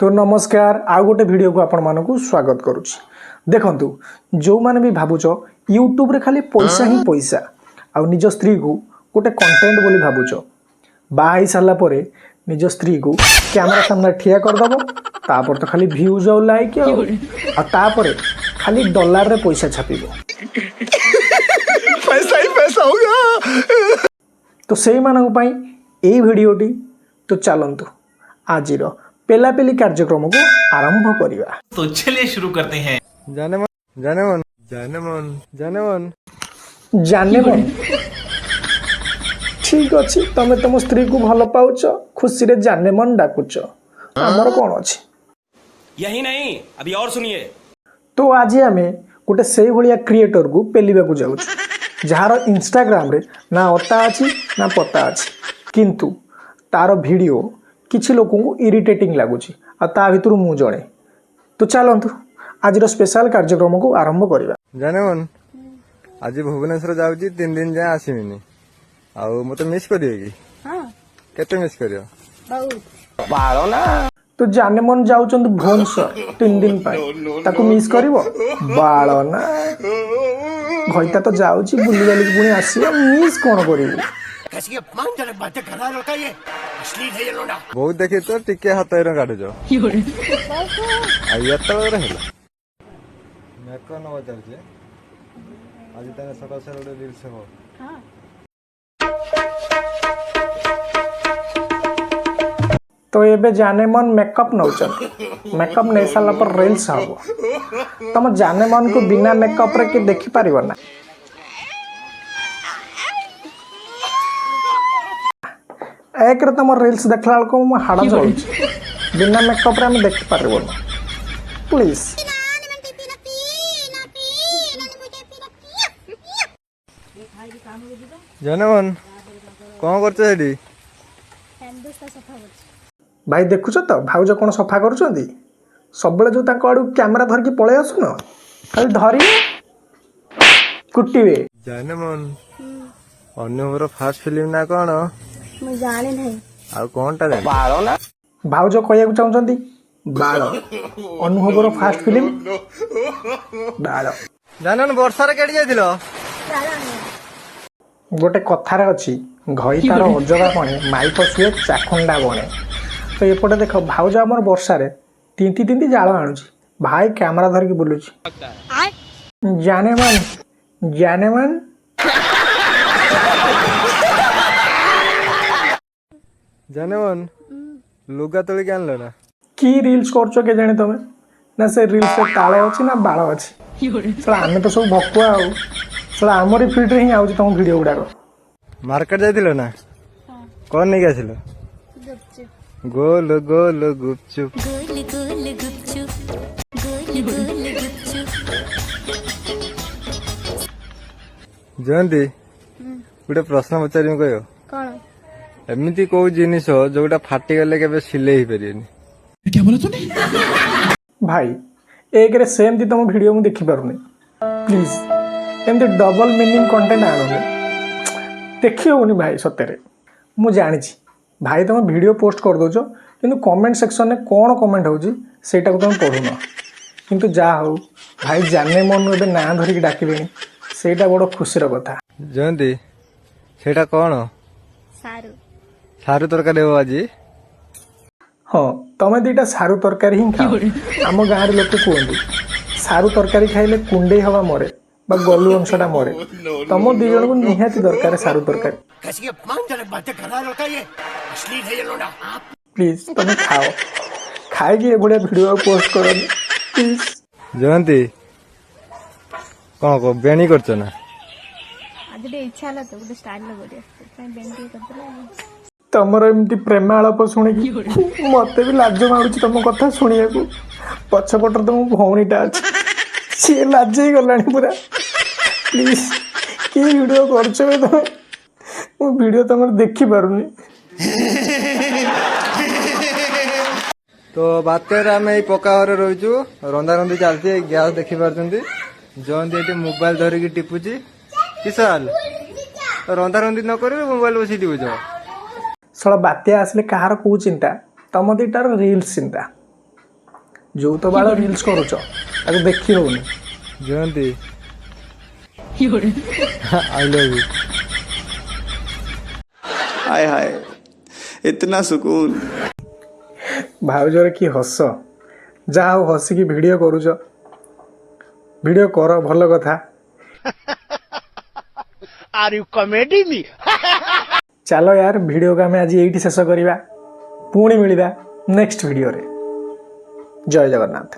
ତ ନମସ୍କାର, ଆଉ ଗୋଟେ ଭିଡ଼ିଓକୁ ଆପଣମାନଙ୍କୁ ସ୍ୱାଗତ କରୁଛି। ଦେଖନ୍ତୁ, ଯେଉଁମାନେ ବି ଭାବୁଛ ୟୁଟ୍ୟୁବରେ ଖାଲି ପଇସା ହିଁ ପଇସା ଆଉ ନିଜ ସ୍ତ୍ରୀକୁ ଗୋଟେ କଣ୍ଟେଣ୍ଟ ବୋଲି ଭାବୁଛ, ବାହା ହେଇ ସାରିଲା ପରେ ନିଜ ସ୍ତ୍ରୀକୁ କ୍ୟାମେରା ସାମ୍ନାରେ ଠିଆ କରିଦେବ, ତାପରେ ତ ଖାଲି ଭ୍ୟୁଜ୍ ଆଉ ଲାଇକ୍ ଆଉ ତାପରେ ଖାଲି ଡଲାରରେ ପଇସା ଛାପିବ। पैसा ही पैसा होगा। ତ ସେଇମାନଙ୍କ ପାଇଁ ଏଇ ଭିଡ଼ିଓଟି। ତ ଚାଲନ୍ତୁ, ଆଜିର ପେଲାପେଲି କାର୍ଯ୍ୟକ୍ରମକୁ ଆରମ୍ଭ କରିବା। तो चलिए शुरू करते हैं। जाने मन, जाने मन, जाने मन, जाने मन। ଜାନେ ମନ, ଠିକ ଅଛି, ତମେ ତମ ସ୍ତ୍ରୀକୁ ଭଲ ପାଉଛ, ଖୁସିରେ ଜାନେ ମନ ଡାକୁଛ, ଆମର କ'ଣ ଅଛି? यही नहीं, अभी और सुनिए। ତ ଆଜି ଆମେ ଗୋଟେ ସେଇଭଳିଆ କ୍ରିଏଟରକୁ ପେଲିବାକୁ ଯାଉଛୁ, ଯାହାର ଇନଷ୍ଟାଗ୍ରାମରେ ନା ଅତା ଅଛି ନା ପତା ଅଛି, କିନ୍ତୁ ତାର ଭିଡ଼ିଓ କିଛି ଲୋକଙ୍କୁ ଇରିଟେଟିଂ ଲାଗୁଛି ଆଉ ତା ଭିତରୁ ମୁଁ ଜଣେ। ତ ଚାଲନ୍ତୁ, ଆଜିର ସ୍ପେଶାଲ କାର୍ଯ୍ୟକ୍ରମକୁ ଆରମ୍ଭ କରିବା। ଜାନେ ମନ, ଆଜି ଭୁବନେଶ୍ୱର ଯାଉଛି, 3 ଦିନ ଯାଏଁ ଆସିବିନି। ଆଉ ମତେ ମିସ୍ କରିବେ କି? କେତେ ମିସ୍ କରିବ? ତ ଜାନେମନ ଯାଉଛନ୍ତି ଭୁବନେଶ୍ୱର 3 ଦିନ ପାଇଁ, ତାକୁ ମିସ୍ କରିବ? ବାଳ ନା, ଘଇତା ତ ଯାଉଛି, ବୁଲି ବାଲିକି ପୁଣି ଆସିବ, ମିସ୍ କ'ଣ କରିବୁ? ବହୁତ ଦେଖି ତ ଟିକେ ହାତ ଏର କାଢୁଛ, ଆଉ ଏତେବେଳେ ହେଲା ମେକଅପ୍ ନବା ଚାଲିଛି। ଆଜି ତାହେଲେ ସକାଳ ସକାଳ ଗୋଟେ ରିଲ୍ସ ହବ। ତ ଏବେ ଜାନେମନ ମେକଅପ୍ ନେଉଛନ୍ତି। ମେକଅପ୍ ନେଇ ସାରିଲା ପରେ ରିଲ୍ସ ହବ। ତମ ଜାନେମନକୁ ବିନା ମେକଅପ୍ରେ କିଏ ଦେଖିପାରିବ ନା? ଏକରେ ତମ ରିଲ୍ସ ଦେଖିଲା ବେଳକୁ ମୋ ହାଡ଼ ଜଳୁଛି, ବିନା ମେକଅପ୍ରେ ଆମେ ଦେଖିପାରିବୁନି, ପ୍ଲିଜ୍। ଜାନେ ମନ, କଣ କରୁଛ ସେଠି? ଭାଇ, ଦେଖୁଛ ତ ଭାଉଜ କ'ଣ ସଫା କରୁଛନ୍ତି? ସବୁବେଳେ ଯେଉଁ ତାଙ୍କ ଆଡ଼କୁ କ୍ୟାମେରା ଧରିକି ପଳେଇ ଆସୁନ, ଖାଲି ଧରିବେ, କୁଟିବେ। ଜାନେ ମନ, ଅନୁଭବର ଫାର୍ଷ୍ଟ ଫିଲ୍ମ ନା କଣ? ମୁଁ ଜାଣି ନାହିଁ। ଆଉ କଣଟା ଜାଣି? ଭାଉଜ କହିବାକୁ ଚାହୁଁଛନ୍ତି ବାଳ। ଅନୁଭବର ଫାଷ୍ଟ ଫିଲ୍ମ ବାଳ। ଜାନେ ମନ, ବର୍ଷାରେ କେଠି ଯାଇଥିଲ? ଗୋଟେ କଥାରେ ଅଛି, ଘଇତାର ଅଜଗା ବଣେ, ମାଇପ ଶୁଏ ଚାଖୁଣ୍ଡା ବଣେ। ତ ଏପଟେ ଦେଖ, ଭାଉଜ ଆମର ବର୍ଷାରେ ତିନ୍ତି ତିନ୍ତି ଜାଳ ଆଣୁଛି, ଭାଇ କ୍ୟାମେରା ଧରିକି ବୁଲୁଛି। ଜାନେ ମାନ, ଜାନେ ମାନ। ଜାନେ ମନ, ଲୁଗା ତୋଳିକି ଆଣିଲ ନା? କି ରିଲ୍ସ କରୁଛ କେଜାଣି ତମେ? ନା ସେ ରିଲ୍ସରେ ତାଳ ଅଛି ନା ବାଳ ଅଛି। ଶଳା, ଆମେ ତ ସବୁ ଭକୁଆ, ଆଉ ଶଳା ଆମରି ଫିଲ୍ଡରେ ହିଁ ଆଉଛି ତମ ଭିଡ଼ିଓ ଗୁଡ଼ାକ। ମାର୍କେଟ ଯାଇଥିଲ ନା? କଣ ନେଇକି ଆସିଲ? ଗୋଲ ଗୋଲ ଗୁପଚୁପ। गोल गोल गुपचुप, गोल गोल गुपचुप। ଜୟନ୍ତୀ, ଗୋଟେ ପ୍ରଶ୍ନ ପଚାରିବି, କହିବ? କଣ? ଏମିତି କୋଉ ଜିନିଷ ଯୋଉଟା ଫାଟିଗଲେ କେବେ ସିଲେଇ ହେଇପାରିବନି? ଭାଇ, ଏକରେ ସେମିତି ତମ ଭିଡ଼ିଓ ମୁଁ ଦେଖିପାରୁନି। ପ୍ଲିଜ୍, ଏମିତି ଡବଲ ମିନିଂ କଣ୍ଟେଣ୍ଟ ଆଣୁନି, ଦେଖି ହେଉନି ଭାଇ ସତରେ। ମୁଁ ଜାଣିଛି ଭାଇ, ତମେ ଭିଡ଼ିଓ ପୋଷ୍ଟ କରିଦେଉଛ, କିନ୍ତୁ କମେଣ୍ଟ ସେକ୍ସନରେ କ'ଣ କମେଣ୍ଟ ହେଉଛି ସେଇଟାକୁ ତମେ ପଢ଼ୁନ। କିନ୍ତୁ ଯାହା ହଉ ଭାଇ, ଜାନେ ମନୁ ଏବେ ନାଁ ଧରିକି ଡାକିଲେଣି, ସେଇଟା ବଡ଼ ଖୁସିର କଥା। ଜୟନ୍ତୀ, ସେଇଟା କଣ? ସାରୁ। ସାରୁ ତରକାରୀ ହବ ଆଜି? ହଁ, ତମେ ଦୁଇଟା ସାରୁ ତରକାରୀ ହିଁ ଖାଅ। ଆମ ଗାଁରେ ଲୋକ କୁହନ୍ତି, ସାରୁ ତରକାରୀ ଖାଇଲେ କୁଣ୍ଡେଇ ହବା ମରେ ବା ଗଲୁ ଅଂଶଟା ମରେ। ତମ ଦି ଜଣଙ୍କୁ ନିହାତି ଦରକାର ସାରୁ ତରକାରୀ। ପ୍ଲିଜ୍, ତମେ ଖାଅ, ଖାଇକି ଏଭଳିଆ ଭିଡ଼ିଓ ଆଉ ପୋଷ୍ଟ କରନି, ପ୍ଲିଜ୍। ଜୟନ୍ତୀ, କଣ କହ, ବେଣୀ କରୁଛ ନା? ଆଜି ଟିକେ ଇଚ୍ଛା ହେଲା ତ ଗୋଟେ ଷ୍ଟାଇଲ କରିବା, ସେଥିପାଇଁ ବେଣ୍ଡ ଟିକେ କରିଦେଲେ ଆଉ। ତମର ଏମିତି ପ୍ରେମାଳାପ ଶୁଣିକି ମତେ ବି ଲାଜ ମାଡୁଛି ତମ କଥା ଶୁଣିବାକୁ। ପଛପଟରେ ତ ମୋ ଭଉଣୀଟା ଅଛି, ସିଏ ଲାଜେଇ ଗଲାଣି ପୁରା। ପ୍ଲିଜ୍, କି ଭିଡ଼ିଓ କରୁଛ ବେ ତମେ? ମୁଁ ଭିଡ଼ିଓ ତମର ଦେଖିପାରୁନି। ତ ବାତ୍ୟାରେ ଆମେ ଏଇ ପକ୍କା ଘରେ ରହିଛୁ, ରନ୍ଧା ରନ୍ଧି ଚାଲିଛି, ଏଇ ଗ୍ୟାସ୍ ଦେଖିପାରୁଛନ୍ତି। ଜୟନ୍ତୀ ଏଠି ମୋବାଇଲ ଧରିକି ଟିପୁଛି। କିଶାଲ, ରନ୍ଧା ରନ୍ଧି ନ କରିବେ, ମୋବାଇଲ ବସି ଟିପୁଛ? ଶଳା, ବାତ୍ୟା ଆସିଲେ କାହାର କୋଉ ଚିନ୍ତା? ତମ ଦୁଇଟାର ରିଲ୍ସ ଚିନ୍ତା। ଯୋଉ ତ ବାଳ ରିଲ୍ସ କରୁଛ ତାକୁ ଦେଖି ହଉନି। Jayanti, I love you. हाय हाय, इतना सुकून। ଭାଉଜର କି ହସ! ଯାହା ହଉ, ହସିକି ଭିଡ଼ିଓ କରୁଛ, ଭିଡ଼ିଓ କର, ଭଲ କଥା। ଚାଲ ୟାର, ଭିଡ଼ିଓକୁ ଆମେ ଆଜି ଏଇଠି ଶେଷ କରିବା। ପୁଣି ମିଳିବା ନେକ୍ସଟ ଭିଡ଼ିଓରେ। ଜୟ ଜଗନ୍ନାଥ।